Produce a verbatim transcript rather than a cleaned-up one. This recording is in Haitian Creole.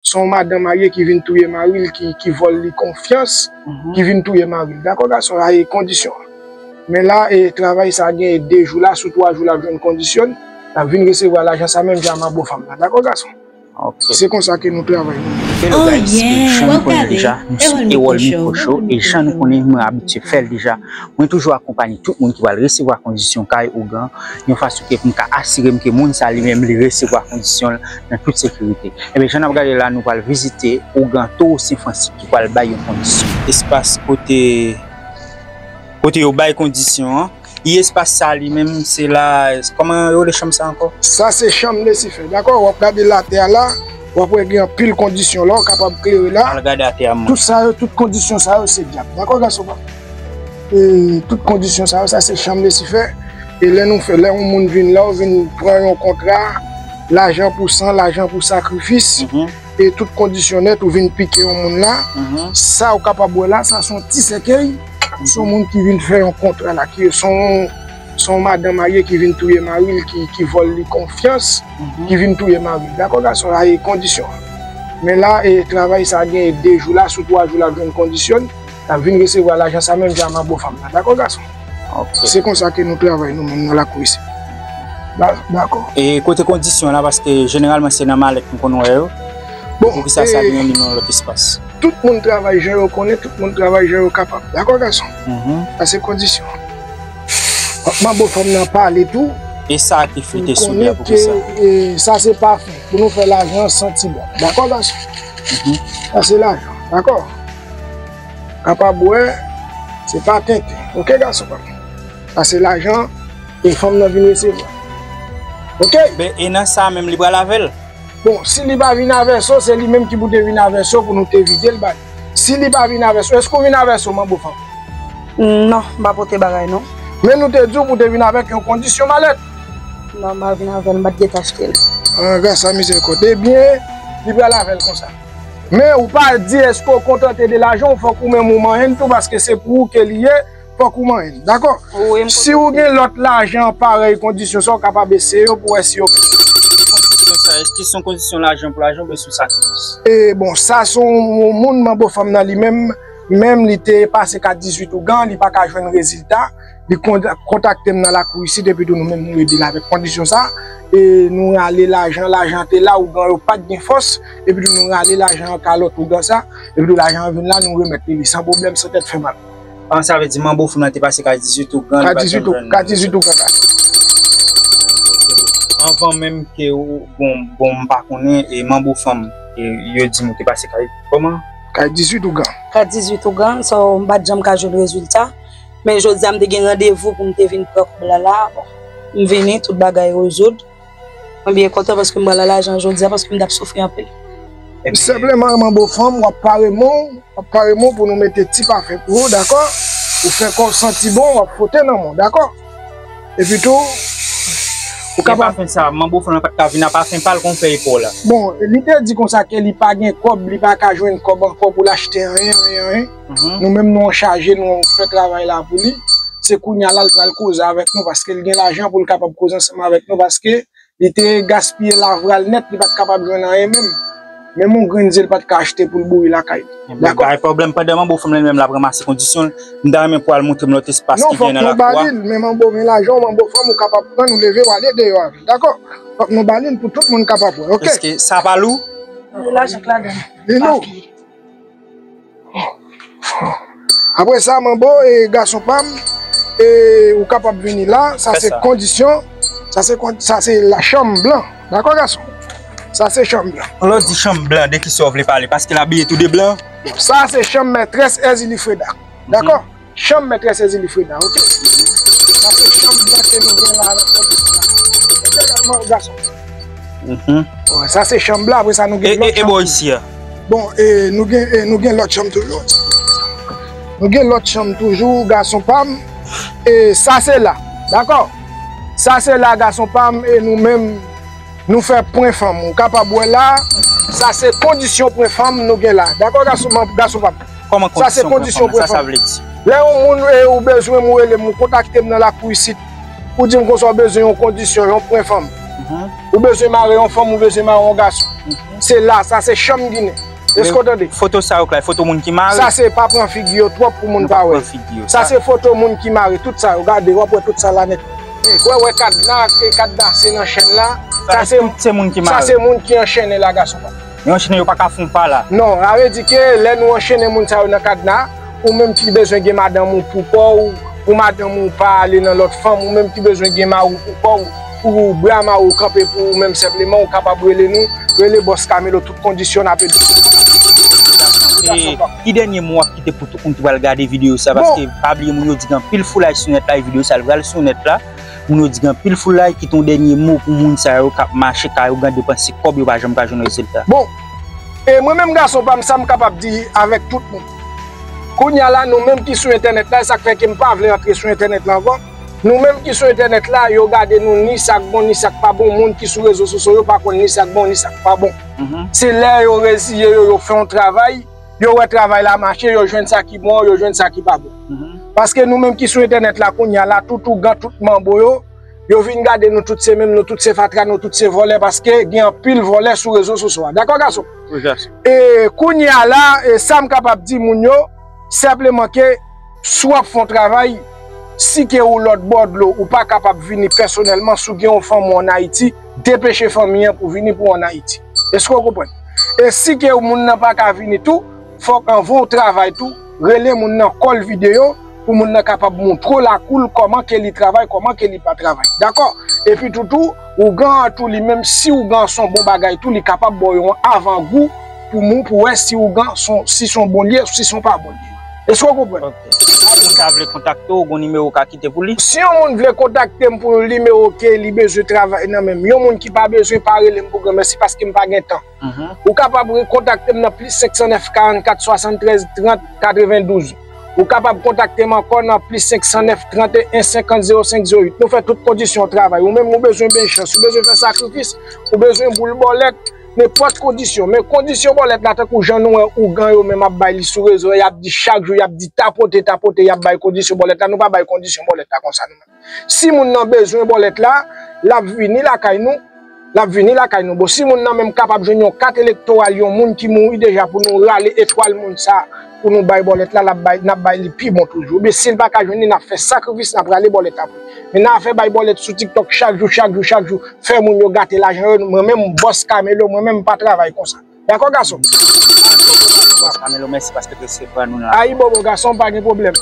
Se yon madanm marye ki vin touye mari l, ki, ki vòl li konfyans, ki vin touye mari l. Dakò, gason, sa e kondisyon an. Men la, e, travay sa genyen de jou la, sou twa jou l ap jwenn kondisyon, l ap vin resevwa lajan sa menm jan a manbo fanm nan. Dakò, gason? Se konsa ke nou travay, nou menm. Hello guys, e jan nou konnen deja, nou sou Ewol Miko Show, e jan nou konnen, mwen abitye fè l deja. Mwen toujou akonpaye tout moun ki pral resevwa kondisyon kay ougan, yon fason ke pou m ka asire m ke moun sa li menm li resevwa kondisyon l nan tout sekirite. Ebyen, jan n ap gade la, nou pral vizite ougan Towo Sen Fransik ki pral bay yon kondisyon. Espas kote, kote yo bay kondisyon an. E espas sa li menm, se la, kòman yo rele chanm sa ankò? Sa se chanm Lisifè, dakò? W ap gade latè a la, w ap wè gen anpil kondisyon la, w kapab klere la. Al gade atè a, mwen. Tout sa yo, tout kondisyon sa yo, se dyab. Dakò, gason pa m? E tout kondisyon sa yo, sa se chanm Lisifè. E lè nou fè, lè yon moun vin la, ou vin pran yon kontra, lajan pou san, lajan pou sakrifis, e tout kondisyon nèt, ou vin pike yon moun la. Sa ou kapab wè la, sa se yon ti sèkèy. Se yon moun ki vin fè yon kontra la, ki se yon, se yon madanm marye ki vin touye mari l, ki, ki vòl li konfyans, ki vin touye mari l. Dakò, gason, sa e kondisyon an. Men la, e travay sa genyen de jou la, sou twa jou l ap jwenn kondisyon, l ap vin resevwa lajan sa menm jan a manbo fanm nan. Dakò, gason? Se konsa ke nou travay nou menm nan lakou isit. Da-, dakò. E kote kondisyon la, paske jeneralman se nan malèt nou konn wè yo. Bon, poukisa sa e, gen li nan lòt espas? Tout moun travay jan yo konnen, tout moun travay jan yo kapab. Dakò, gason? Sa se kondisyon. Manbo fanm nan pale tou. E sa ki flite sou li a, poukisa? E sa se pafen. Pou nou fè lajan santi bon. Dakò, gason? Sa se lajan. Dakò? Kapab wè, se pa tenten. Oke, gason pa m? Sa se lajan e fanm nan vin resevwa. Oke? Men, e nan sa menm, li pral avè l? Bon, si li pa vin avè so, se li menm ki pou te vin avè so pou nou te vide l ba li. Si li pa vin avè so, èske w vin avè so, manbo fanm? Non, m pa pote bagay, non. Men nou te di w pou te vin avèk yon kondisyon malèt. Non, m pa vin avè l, m pa t gentan achte l. Ah, gras a mizèrikòd. Ebyen, li pral avè l konsa. Men ou pa di èske w kontante de lajan w, fòk ou menm ou manyen l tou, paske se pou ou ke li ye, fòk ou manyen l, dakò? Si ou gen lòt lajan parèy kondisyon sa, w kapab eseye yo pou wè si yo. Kondisyon sa, èske se yon kondisyon lajan pou lajan oubyen se yon sakrifis? E bon, sa se yon moun, manbo fanm nan li menm, menm li te pase kat dizuit ougan, li pa ka jwenn rezilta. Li kon-, kontakte m nan lakou isit, epi tou nou menm nou ede l avèk kondisyon sa. E nou rale lajan, lajan te la, ougan yo pa t gen fòs, epi tou nou rale lajan an ka lòt ougan sa, epi tou lajan an vin la, nou remèt li li san pwoblèm, san tèt fè mal. An, sa vle di manbo fanm nan te pase kat dizuit ougan, li pa t janm jwenn. Kat dizuit ougan, kat dizuit ougan, kat. Anvan menm ke ou, bon, bon, m pa konnen, e manbo fanm, e yo di m ou te pase kat, kòman? Kat dizuit ougan. Kat dizuit ougan, so m pa t janm ka jwenn rezilta. Men jodi a m te gen randevou pou m te vin pran kòb la la. Bon, m vini, tout bagay rezoud. Mwen byen kontan paske m pral al lajan jodi a paske m t ap soufri anpil. Senpleman, manbo fanm, w ap pare men w, w ap pare men w pou nou mete ti pafen pou ou, dakò? Ou fè kò w santi bon, w ap fwote nan men w, dakò? Epi tou, ou kapab. Pafen sa, manbo fanm nan pa t ka vin a pafen pa l kon fè efò la. Bon, li te di konsa ke li pa gen kòb, li pa ka jwenn kòb ankò pou l achte anyen, anyen, anyen. Nou menm nou an chaje, nou fè travay la pou li. Se kounye a la l pral koze avèk nou paske l gen lajan pou l kapab koze ansanm avèk nou paske li te gaspiye lavwa l nèt, li pa t kapab jwenn anyen menm. Menm yon grenn ze l pa t ka achte pou l boure lakay li. Dakò? Bay pwoblèm pandan manbo fanm nan li menm l ap ranmase kondisyon l. M ta renmen pou al montre m lòt espas ki gen nan lakou a. Non, fòk nou ba li l, men manbo, men lajan w, manbo fanm ou kapab pran, nou leve w ale deyò avè l. Dakò? Fòk nou ba li l pou tout moun kapab wè, oke? Èske sa pa l ou? Lajan k ladan l. Li nou. Apre sa, manbo, e gason pa m, e ou kapab vini la. Sa se kondisyon. Sa se kon-, sa se la chanm blan. Dakò, gason? Sa se chanm blan. Lè w di chanm blan, de kisa w vle pale? Paske l abiye tou de blan. Bon, sa se chanm mètrès Èzili Freda. Dakò? Chanm mètrès Èzili Freda, oke? Sa se chanm blan ke nou gen la nan kondisyon la. Mete lòt manbo, gason. Wè, sa se chanm blan, apre sa nou gen lòt chanm. E bò isi a? Bon, e nou gen, e nou gen lòt chanm toujou. Nou gen lòt chanm toujou, gason pa m. E sa se la, dakò? Sa se la, gason pa m, e nou menm, nou fè pwen fanm. Ou kapab wè la, sa se kondisyon pwen fanm nou gen la. Dakò, gason, gason pa m? Kòman kondisyon pwen fanm nan? Sa se kondisyon pwen fanm. Sa sa vle di? Lè yon moun, e, ou bezwen m, ou rele m, ou kontakte m nan lakou isit. Ou di m konsa ou bezwen yon kondisyon, yon pwen fanm. Ou bezwen mare yon fanm, ou bezwen mare yon gason. Se la, sa se chanm Ginen. Èske w tande? Foto sa yo k la, foto moun ki mare. Sa se pa pran figi yo twòp pou moun pa wè. Sa se foto moun ki mare, tout sa yo, gade, w ap wè tout sa la nèt. E, wè, wè kadna, e kadna se nan chèn la. Sa se, tout se moun ki mare. Sa se moun ki anchennen la, gason pa. Yo anchennen, yo pa ka fè yon pa la. Non, sa vle di ke lè nou anchennen moun sa yo nan kadna, ou menm ki bezwen gen madanm ou pou kò w, pou madanm ou pa ale nan lòt fanm, ou menm ki bezwen gen mari w pou kò w, pou bra mari w kanpe pou ou menm senpleman, ou kapab rele nou, rele Bòs Camelo, tout kondisyon n ap ede. E ki dènye mo w ap kite pou tout moun ki pral gade videyo sa, paske pa bliye moun yo di gen anpil foulay sou nèt la, e videyo sa l pral sou nèt la. Moun yo di gen anpil foulay, kite yon dènye mo pou moun sa yo k ap mache kay yo, k ap depanse kòb yo pa janm ka jwenn rezilta. Bon, e mwen menm gason pa m, sa m kapab di avèk tout moun. Kounye a la, nou menm ki sou entènèt la, e sa k fè ke m pa vle antre sou entènèt la ankò. Nou menm ki sou entènèt la, yo gade nou ni sa k bon, ni sa k pa bon. Moun ki sou rezo sosyo yo pa konn ni sa k bon, ni sa k pa bon. Se lè yo reziye yo, yo fè yon travay, yo wè travay la mache, yo jwenn sa ki bon, yo jwenn sa ki pa bon. Paske nou menm ki sou entènèt la kounye a la, tout ougan, tout manbo yo, yo vin gade nou tout se menm, nou tout se fatra, nou tout se vòlè, paske gen anpil vòlè sou rezo sosyo a. Dakò, gason? Wi, gason. E kounye a la, e sa m kapab di moun yo, senpleman ke si w ap fè yon travay, si ke ou lòt bò dlo, ou pa kapab vini pèsonèlman, si w gen yon fanmi w ann Ayiti, depeche fanmi an pou vini pou w ann Ayiti. Èske w konprann? E si ke moun nan pa ka vini tou, fòk anvan w travay tou, rele moun nan, call videyo, pou moun nan kapab montre w lakou l kòman ke li travay, kòman ke li pa travay. Dakò? Epi tou tou, ougan an tou li menm, si ougan an se yon bon bagay tou, li kapab ba w yon avangou pou moun, pou wè si ougan se yon, si se yon bon li ye, si se yon pa bon li ye. Èske w konprann? Ok. Si yon moun ta vle kontakte w, ou gon nimewo w ka kite pou li? Si yon moun vle kontakte m pou yon nimewo ke li bezwen travay nan men m, yon moun ki pa bezwen pa rele m pou granmèsi paske m pa gen tan. Ou kapab kontakte m nan plis senk san nèf, karannkat, swasanntrèz, trant, katrevendouz. Ou kapab kontakte m ankò nan plis senk san nèf, tranteyen, senkant, zewo senk, zewo uit. Nou fè tout kondisyon travay. Ou menm ou bezwen benchans, ou bezwen fè sakrifis, ou bezwen boul bòlèt, nenpòt kondisyon. Men kondisyon bòlèt la, tankou jan nou wè ougan yo menm ap bay li sou rezo, y ap di chak jou, y ap di tapote, tapote, y ap bay kondisyon bòlèt la. Nou pa bay kondisyon bòlèt la konsa nou menm. Si moun nan bezwen bòlèt la, l ap vini lakay nou, l ap vini lakay nou. Bon, si moun nan menm kapab jwenn yon kat elektoral, yon moun ki mouri deja pou nou rale etwal moun sa, pou nou bay bòlèt la, l ap bay, n ap bay li pi bon toujou. Oubyen si l pa ka jwenn li, n ap fè sakrifis, n ap rale bòlèt la pou li. Men nan afè bay bòlèt sou TikTok chak jou, chak jou, chak jou, fè moun yo gate lajan yo, mwen menm, Bòs Camelo, mwen menm, m pa travay konsa. Dakò, gason? Bòs Camelo, mèsi paske w te resevwa nou nan. Ayibobo, gason, pa gen pwoblèm.